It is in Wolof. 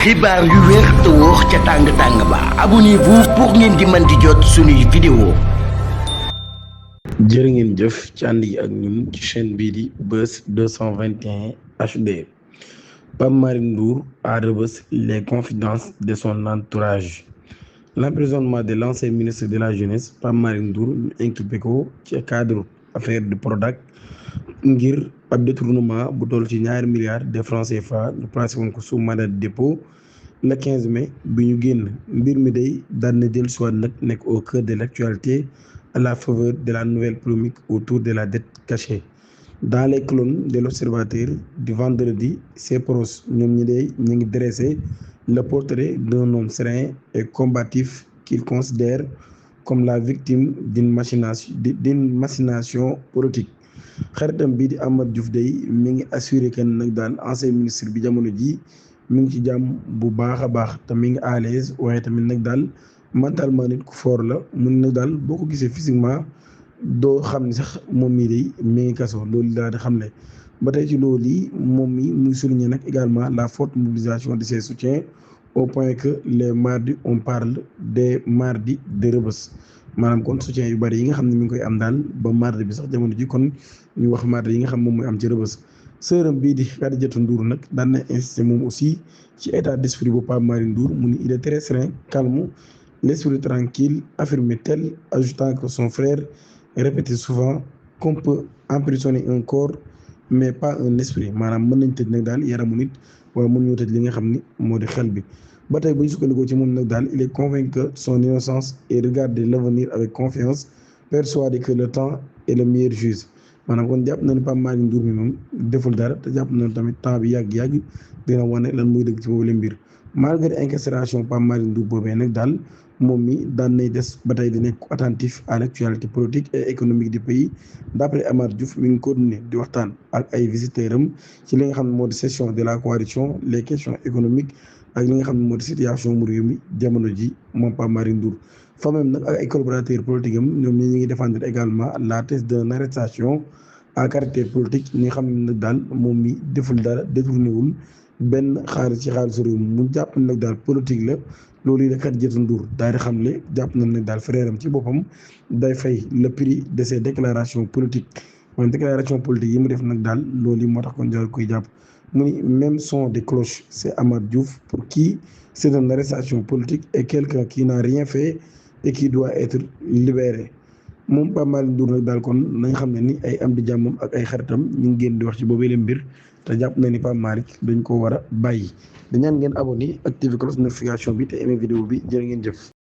xibaar yu wér te wóor ca tàng-tàng ba abonnez-vous pour ngeen di mën di jot suñuy vidéo. jërë ngeen jëf ci ànd yi ak ñun ci chaîne bii di Buzz 221 HD. Pape Malick Ndour à Rebeuss, les confidences de son entourage. L'emprisonnement de l'ancien ministre de la jeunesse Pape Malick Ndour ñu inculpé ko ci cadre affaire de Prodac ngir ab détournement bu toll ci $2 milliards de francs CFA ñu placé woon ko sous mandat de dépôt le 15 mai bi ñu génn. Mbir mi day daan na dellusiwaat nag nekk au cœur de l'actualité à la faveur de la nouvelle polémique autour de la dette cachée. Dans les colonnes de l'Observateur du vendredi, ses proches ñoom ñi day ñu ngi dressé le portrait d'un homme serein et combatif qu'il considère comme la victime d'une machination politique. Xaritam bii di Amath Diouf day mi ngi assuré que nag daal ancien ministre bi jamono ji mi ngi ci jàmm bu baax a baax te mi ngi à l'aise, waaye tamit nag daal mentalement nit ku fort la mun nag daal boo ko gisee physiquement doo xam ni sax moom mii day mi ngi kaso. loolu daal di xam ne ba tey ci loolu yi moom mi muy souligner nag également la forte mobilisation de ses soutiens au point que les mardis on parle des mardis de Rebeuss. maanaam kon soutien yu bari yi nga xam ne mi ngi koy am daal ba mardi bi sax jamono ji kon ñu wax mardi yi nga xam moom mooy am ci Rebeuss. sœuram bii di Khadijatou Ndour nag daan na insister moom aussi ci état d'esprit bu Pape Malick Ndour mu ni il est très serein, calme, l'esprit tranquille, affirme-t-elle, ajoutant que son frère répétait souvent qu'on peut emprisonner un corps mais pas un esprit. maanaam mën nañ tëj nag daal yaramu nit waaye mën ñoo tëj li nga xam ni moo di xel bi. ba tey bu ñu sukkandikoo ci moom nag daal il est convaincu que son innocence et regarde l'avenir avec confiance, persuadé que le temps est le meilleur juge. maanaam kon jàpp na ne Pape Malick Ndour mi moom deful dara te jàpp na tamit temps bi yàgg-yàgg dina wane lan muy dëgg ci boobu la mbir. malgré incarcération Pape Malick Ndour boobee nag daal moom mi daan nay des ba tey di nekk attentif à l'actualité politique et économique du pays. d'après Amath Diouf mi ngi continuer di waxtaan ak ay visiteurs am ci li nga xam ne moo di session de la coalition, les questions économiques ak li nga xam ne moo di situation mu réew mi jamono ji moom Pape Malick Ndour. famem nag ak ay collaborateurs politiques am ñoom ñi ngi défendre également la thèse d'une arrestation à caractère politique. ñi nga xam ne nag daal moom mi deful dara, détourné wul benn xaalis ci xaalisu réew mi mu jàpp nag daal politique la. loolu yi kat Khadijatou Ndour daal di xamle jàpp na nag daal frère am ci boppam day fay le prix de ses déclarations politiques. mooy déclaration politique yi mu def nag daal loolu yi moo tax kon jar koy jàpp. mu ni même son de cloche, c'est Amath Diouf pour qui c'est une arrestation politique et quelqu'un qui n'a rien fait et qui doit être libéré. moom Pape Malick Ndour nag daal kon nañ xam ne ni ay am di jàmmam ak ay xaritam ñu ngi génn di wax ci boobee leen mbir te jàpp na ni Pape Malick dañ ko war a bàyyi. dañaan ngeen abonné activer cloche notification bi te aimé vidéo bi. jërë ngeen jëf.